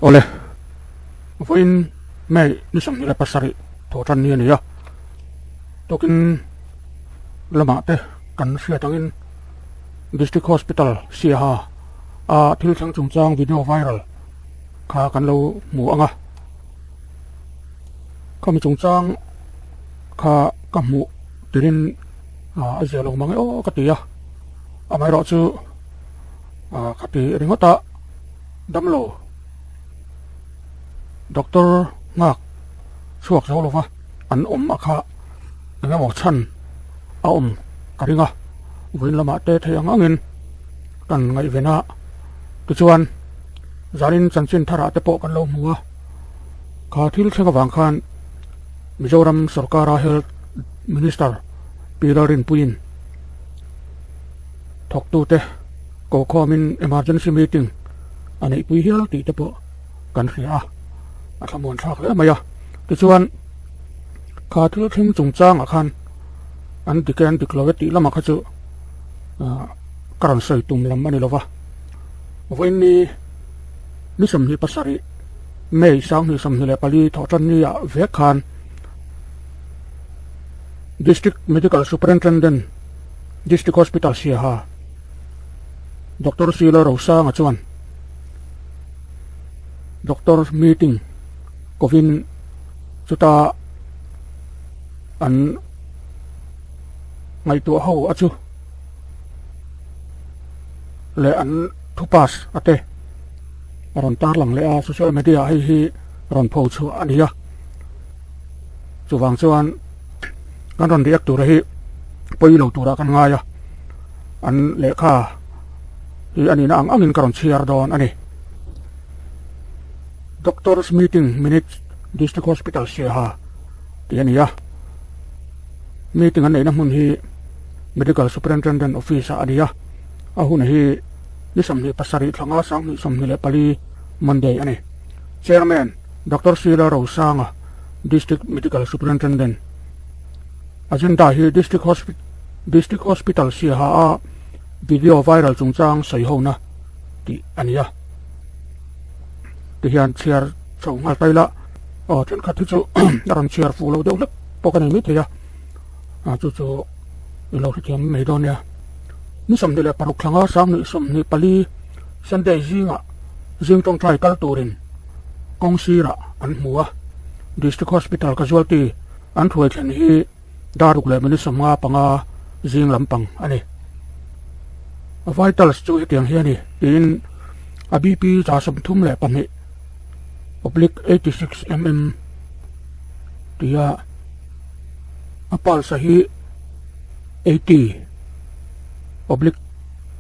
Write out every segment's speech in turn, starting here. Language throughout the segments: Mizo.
Awle, vawiin May ni 27 thawhtan ni a ni a, tukin lamah te kan hriat angin District Hospital Siaha a thil thleng chungchang video viral kha kan lo hmu ang a, khami chungchang kha ka hmuh tirin a zia lo mang e aw ka ti a, amaherawhchu ka ti ringawt a. Damlo doctor nghak chhuak zo lova an awm a kha eng emaw chhan a awm ka ring a, vawiin lamah te thei ang angin kan ngaihven a, tichuan zanin chanchin tharah te pawh kan lo hmu a, kha thil thleng avang khan Mizoram sorkara health minister Pi Lalrinpuiin thawktute Kokhawmin emergency meeting a neihpui hial tih te pawh kan hria a, a thlamuan thlak hle mai a. Tichuan, kha thil thleng chungchangah khan an dik e an dik lo e tih lamah kha chu ka rawn sawi tum lam a ni lo va. Vawiin ni ni 27 May 2024 thawhtanni ah vek khan District Medical Superintendent District Hospital Siaha Doctor Silo Rosanga chuan Doctor meeting kovin chuta an ngaihtuah ho a chu leh an thu pass a te a rawn tarlang leh a social media hei hi rawn pho chhuah a ni a chuvang chuan kan rawn react tura hi pawi lo turah kan ngai a. An lehkha hi a nihna ang angin ka rawn chhiar dawn a ni. Doctors meeting minutes District Hospital Siaha tih a ni a. Meeting an neihna hmun hi Medical Superintendent Office ah a ni a. A hun hi ni 27 thlanga 2024 Monday a ni. Chairman Doctor Sheila Rosanga, District Medical Superintendent. Agenda hi District Hospital District Hospital Siaha a video viral chungchang sawi hona tih a ni a. Tihian chhiar chho nghal ta ila aw thenkhat hi chu a rawn chhiar fuh lo deuh hlek pawh ka nei mai thei a, a chu chu i lo hrethiam mai dawn nia. Ni 26 thlanga 2024 Sunday zingah zing tawngtai kal turin kawng sirah an hmu a, District Hospital Casualty An hruai thlen hi daruk leh minute 55 zing lampang a ni. A vitals chu hetiang hi a ni tiin a BP 132 oblique 86 mm tia a pulse hi 80 oblique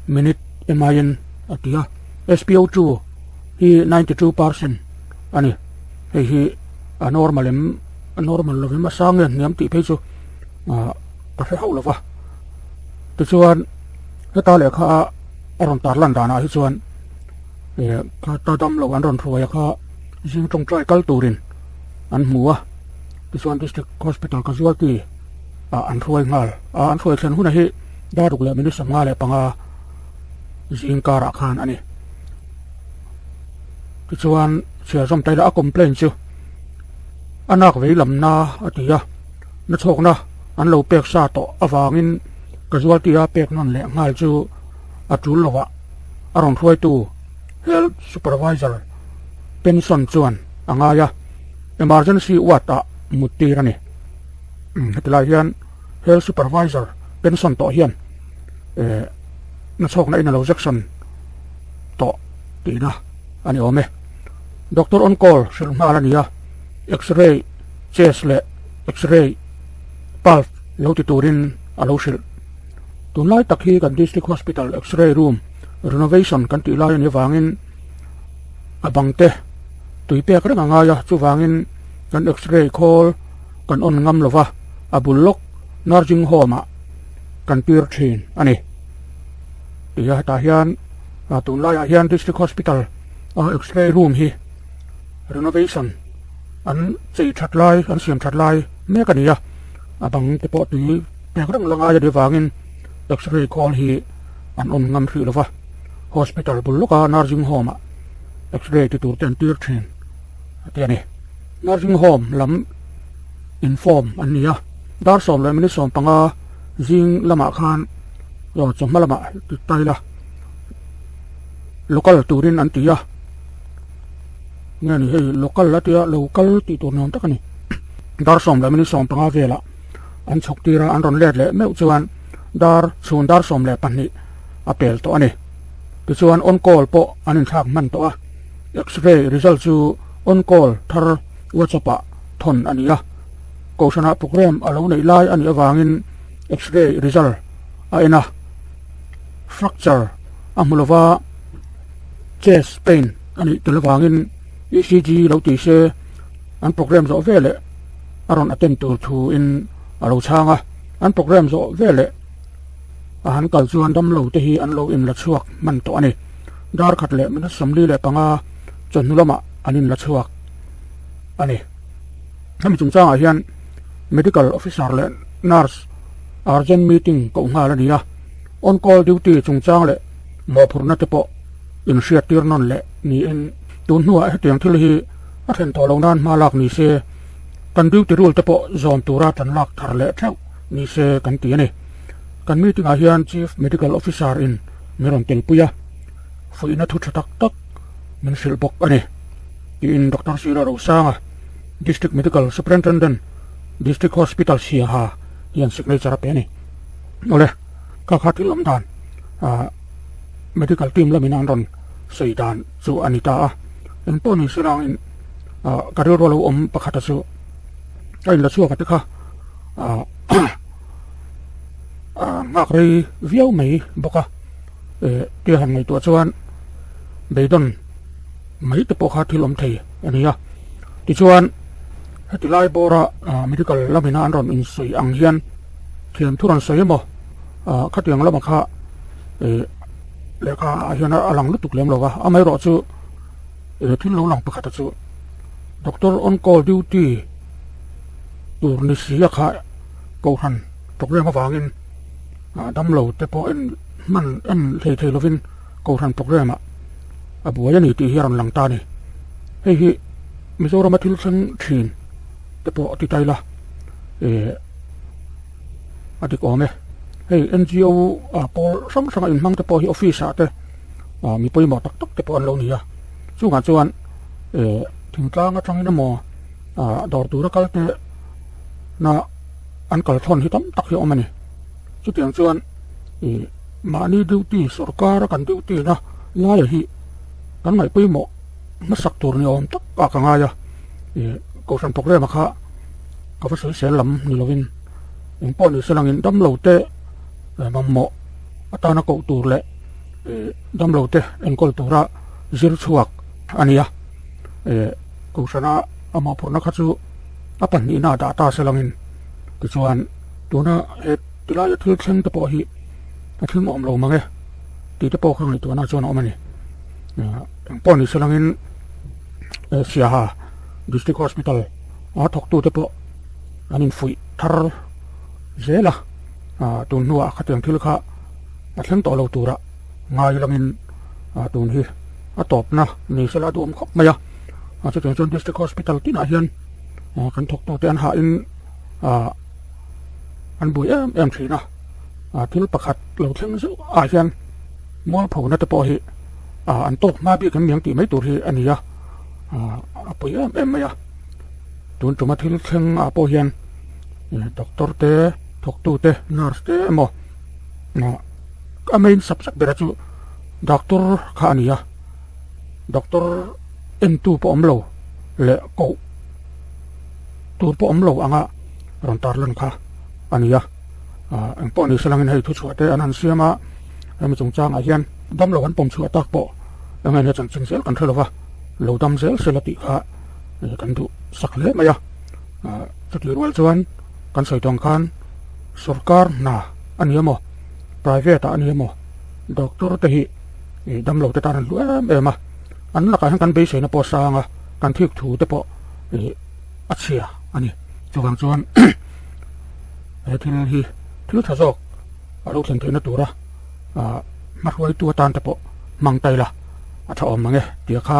minute min a ti a. SpO2 hi 92% a ni. Hei hi a normal em? A normal lo em a sang nge hniam tih phei chu ah ka hre hauh lo va tichuan heta lehkha a a rawn tar lan danah hi chuan eh kha ta dam lo an rawn hruai a kha zing tawngtai kal turin an hmu a tichuan district hospital casualty ah an hruai nghal a an hruai thlen hunah hi daruk leh minute 55 zing karah khan a ni tichuan chhiar zawm taila a complaint chu. A nak vei lamna a ti a, na chhawkna an lo pek sa tawh avangin casualty a pek nawn leh nghal chu a tul lo ah a rawn hruaitu Health Supervisor pension chuan a ngai a, emergency ward ah mut tir a ni. Heti lai hian Health Supervisor pension tawh hian eh na chhawkna in a lo jection tawh tihna a ni awm e. Doctor on call hrilh nghal a ni a, X-ray chest leh X-ray pulse lo ti turin a lo hrilh. Tunlai tak hi kan District Hospital X-ray room renovation kan tih lai a nih avangin a bang te tui pek reng a ngai a, chuvangin kan X-ray khawl kan on ngam lova, a bul lawk nursing home ah kan tir thin a ni. Tia hetah hian tunlaiah hian District Hospital a x-ray room hi renovation an chei that lai an siam that lai mek a ni a a bang te pawh tui pek reng la ngai a ni vangin x-ray khawl hi an awm ngam hrih lova hospital bul lawka nursing home ah. X-ray ti tur te an tir thin a ti a ni. Nursing home lam inform an ni a, dar sawm leh minute 15 zing lamah khan aw chawhma lamah ti ta ila local turin an ti a, nge ni hei local a tia local tih tur ni awm tak a ni. Dar sawm leh minute 15 velah an chhawk tir a, an rawn let leh meuh chuan dar chhun dar 12 a pel tawh a ni. Tichuan on call pawh an inthlak hman tawh a, X-ray result chu on call thar WhatsApp ah thawn a ni a, Kohhranah programme a lo neih lai a nih avangin X-ray result a en a, fracture a hmu lova chest pain a nih tel avangin ECG lo ti se an programme zawh veleh a rawn attend tur thu in a lo chhang a, an programme zawh veleh A han kal chuan damlo te hi an lo inla chhuak hman tawh a ni. Dar khat leh minute 45 chawhnu lamah an inla chhuak a ni. Hemi chungchangah hian Medical Officer leh Nurse urgent meeting koh nghal a ni a, on call duty chungchang leh mawhphurhna te pawh inhriattir nawn leh niin tun hnuah hetiang thil hi a thlen tawh loh nan hma lak ni se, kan duty rule te pawh zawm tura tan lak thar leh theuh ni se kan ti a ni. Kan meeting ah hian Chief Medical Officer in min rawn telpui a, fuihna thu tha tak tak min hrilh bawk a ni, tiin Doctor Sira Rosanga, District Medical Superintendent, District Hospital Siaha hian signature a pe a ni. Awle, kha kha thil awm dan ah medical team lamin an rawn sawi dan chu a ni ta a, engpawh ni se rangin ah ka rilru a lo awm pakhata chu a inla chhuak a te kha ah nghak rei viau mai bawk a eh tia han ngaihtuah chuan beidawn mai te pawh kha thil awm thei a ni a tichuan heti lai bawra medical lamina an rawn insawi ang hian thiam thu rawn sawi emaw ah khatiang lamah kha eh lehkha ah hian a lang lutuk lem lo va amaherawh chu eh thil lo lang pakhata chu doctor on call duty tur ni si a kha kohhran programme avangin ah damlo te pawh en hman en hlei thei lovin kohhran programme ah a buai a ni tih hi a rawn lang ta a ni. Hei hi Mizorama thil thleng thin te pawh a ti ta ila eh a dik awm e. Hei NGO ah pawl hrang hrang a inhmang te pawh hi office ah te ah mi pawimawh tak tak te pawh an lo ni a chungah chuan eh thingtlang atangin emaw ah dawr tura kal te na an kal thawn hi tam tak hi a awm a ni. Chutiang chuan ih mahni duty sorkar a kan duty na laia hi kan ngaih pawimawh hmasak tur ni awm tak ah ka ngai a ih kohhran programme kha ka va sawisel lam ni lovin engpawh ni se langin damlo te mamawh atana koh tur leh ih damlo te enkawl tura zir chhuak a ni a ih kohhrana a mawhphurhna kha chu a pahnihna a dah ta se langin tichuan tuna he tilaia thil thleng te pawh hi a thleng awm lo mang e tih te pawh kha ngaihtuahna chuan a awm a ni engpawh ni se langin Siaha District Hospital a thawktu te pawh an infuih thar zel a tun hnuah khatiang thil kha a thleng tawh lo tura ngai langin tun hi a tawpna ni se la duhawm khawp mai a chutiang chuan District Hospital tinah hian kan thawktu te an hahin an bui em em thin a thil pakhat lo thleng zeuh ah hian mualphona te pawh hi an tawk hma bik em niang tih mai tur hi a ni a a pui em em mai a tun tuma thil thleng ah pawh hian doctor te thawktu te nurse te emaw a main subject bera chu doctor kha a ni a doctor entu pawh awm lo leh koh tur pawh awm lo anga rawn tarlan kha a ni a engpawh ni se langin hei thuchhuah te an han siam a hemi chungchangah hian damlo an pawm chhuah tak pawh eng eng chanchin zel kan hre lo va lo dam zel sela tih kha kan duh sak hle mai a chutih rual chuan kan sawi tawng khan sorkar hna a ni emaw private ah a ni emaw doctor te hi damlo te tan an hlu em em a an lakah hian kan beiseina pawh a sang a kan thik thu te pawh ih a chhia a ni chuvang chuan he thil hi thil tha zawk a lo thlen theihna tura ah hmahruaitu atan te pawh hmang ta ila a tha awm mang e tih kha.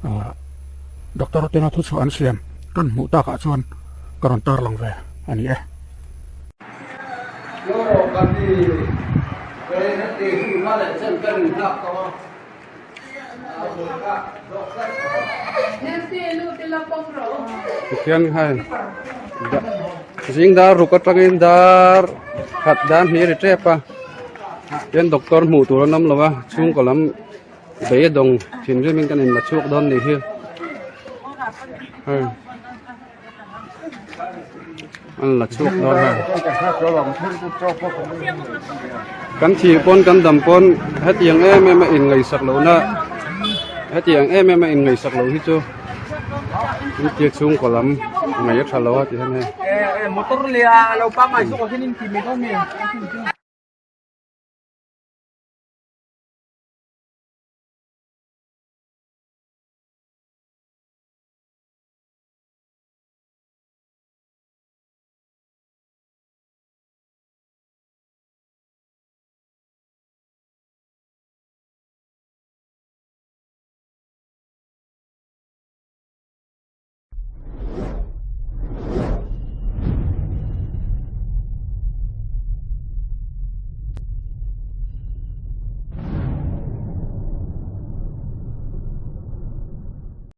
Doctor tena thuchhuah an siam kan hmuh takah chuan ka rawn tarlang ve a ni e. Tikhian hei zing dar ruk atangin dar khat dan hnih a ri tep a tian doctor hmuh tur an awm lo a chhungkaw lam beidawng thinrim in kan inla chhuak dawn nih hi hei. An la chhuak dawn ha. Kan thih pawn kan dam pawn hetiang em em a in ngaihsak loh na hetiang em em a in ngaihsak loh hi chu in tia chhungkaw lam ngaih a tha lo a ti hian hei. Motor leh a lo pangngai zawk ah hian in ti mai dawn nge.